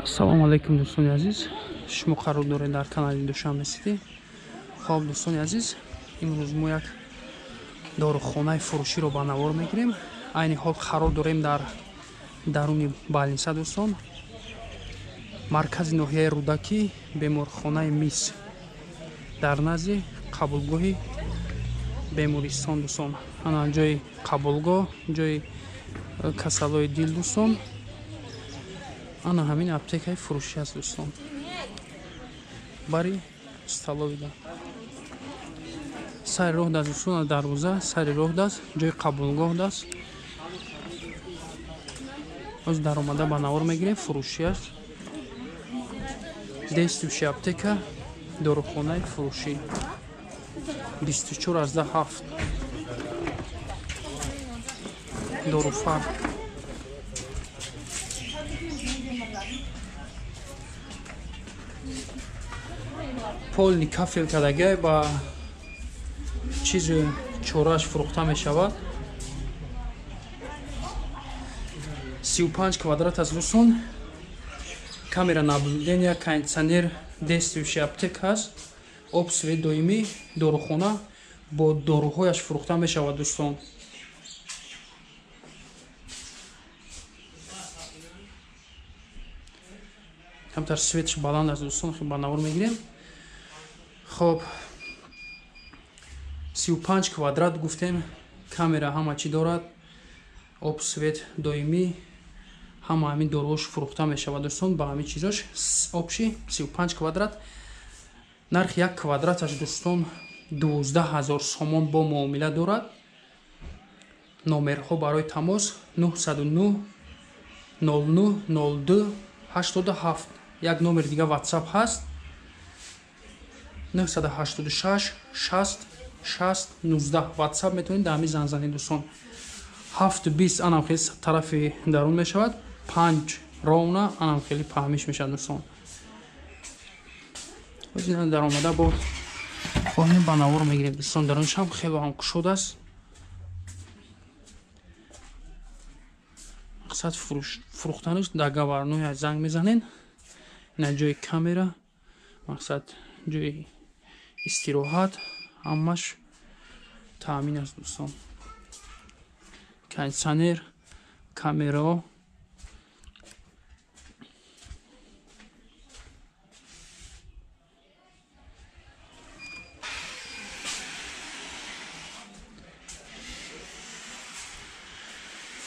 Ассалому алайкум, дӯстони азиз. Шумо қарор доред дар канали Душанбе Сити. Хоб, дӯстони азиз, имрӯз мо як дорухонаи фурӯширо ба навор мегирем. Айни ҳол қарор дорем дар даруни больница, дӯстон. Маркази ноҳияи Рӯдакӣ, беморхонаи Мис, дар назди қабулгоҳи бемористон, дӯстон. Ана ҷои қабулгоҳ, ҷои касалои дил, дӯстон. Ана ҳамин аптекаи фурӯшӣ аст, дӯстон. Бари столовида. Сари роҳ даст, дӯстон, дарвоза, сари роҳ даст, ҷои қабулгоҳ даст. Оз даромада ба навор мегирем, фурӯшӣ аст. Действующая аптека, дорухонаи фурӯшӣ. 24 аз 7. Доруфар. Полный кафел кардагиай, ба чизи чорааш фурӯхта мешавад. 35 квадрат аст, дӯстон. Камера наблюдения, кондитсионер, действующая аптека аст. Об, свет доимӣ, дорухона бо доруҳояш фурӯхта мешавад, дӯстон. Камтар светш баланд аст, дӯстон, ба навор мегирем. Хоб, 35 квадрат гуфтем, камера ҳама чӣ дорад, об, свет доимӣ, ҳама ҳамин доруҳош фурӯхта мешавад, дӯстон, ба ҳамин чизош. Общий 35 квадрат. Нархи як квадраташ, дӯстон, 12 000 сомон, бо муомила дорад. Номерҳо барои тамос: 909 09 02 87. Як номери дига WhatsApp ҳаст: 986 60 60 19. WhatsApp метавонед дар ҳамин занг занед, дӯстон. 7:20 анам хеле тарафи дарун мешавад, 5 ровно анам хеле паҳмиш мешавад, дӯстон. Даромада бо хоҳем ба навор мегирем, дӯстон. Даруншам хеле ҳам кушод аст. Мақсад фурӯхтанаш договорной, занг мезанен. Ина ҷои камера, мақсад ҷои истироҳат, ҳамаш таъмин аст, дӯстон. Кондитсионер, камерао.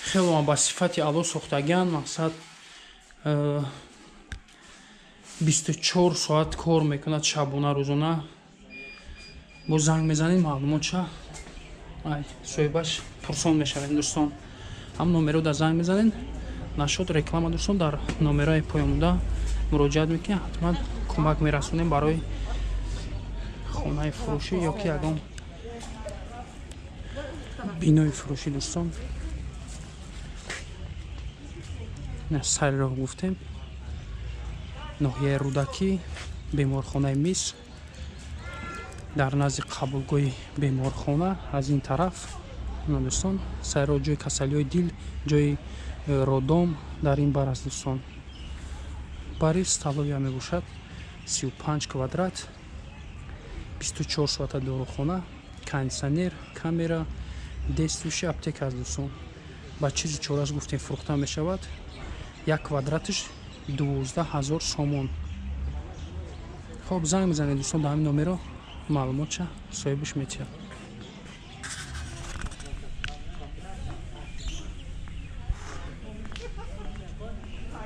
Хело ба сифати аъло сохтагиан, мақсад 24 соат кор мекунад, шабона, рӯзона. Бо занг мезанед, маълумотша ай соҳибаш пурсон мешавед, дӯстон. Ҳам номеро дар занг мезанед. Нашуд реклама, дӯстон, дар номерои поёнбуда муроҷиат мекунед, ҳатман кӯмак мерасонем барои хонаи фурӯшӣ ё ки ягон бинои фурӯшӣ, дӯстон. Сари роҳ гуфтем, ноҳияи Рӯдакӣ, беморхонаи Мис, дар назди қабулгоҳи беморхона аз ин тараф, дӯстон, сари роҳ, ҷои касалиҳои дил, ҷои роддом дар ин бар аст, дӯстон. Бари столовая мебошад. 35 квадрат, 24 соата дорухона, кондитсионер, камера, действующая аптека аст, дӯстон. Ба чизи чораш гуфтем фурӯхта мешавад. Як квадраташ 12 000 сомон. Хоб, занг мезанед, дӯстон, дар ҳамин номеро, маълумотша соҳибаш метиҳад.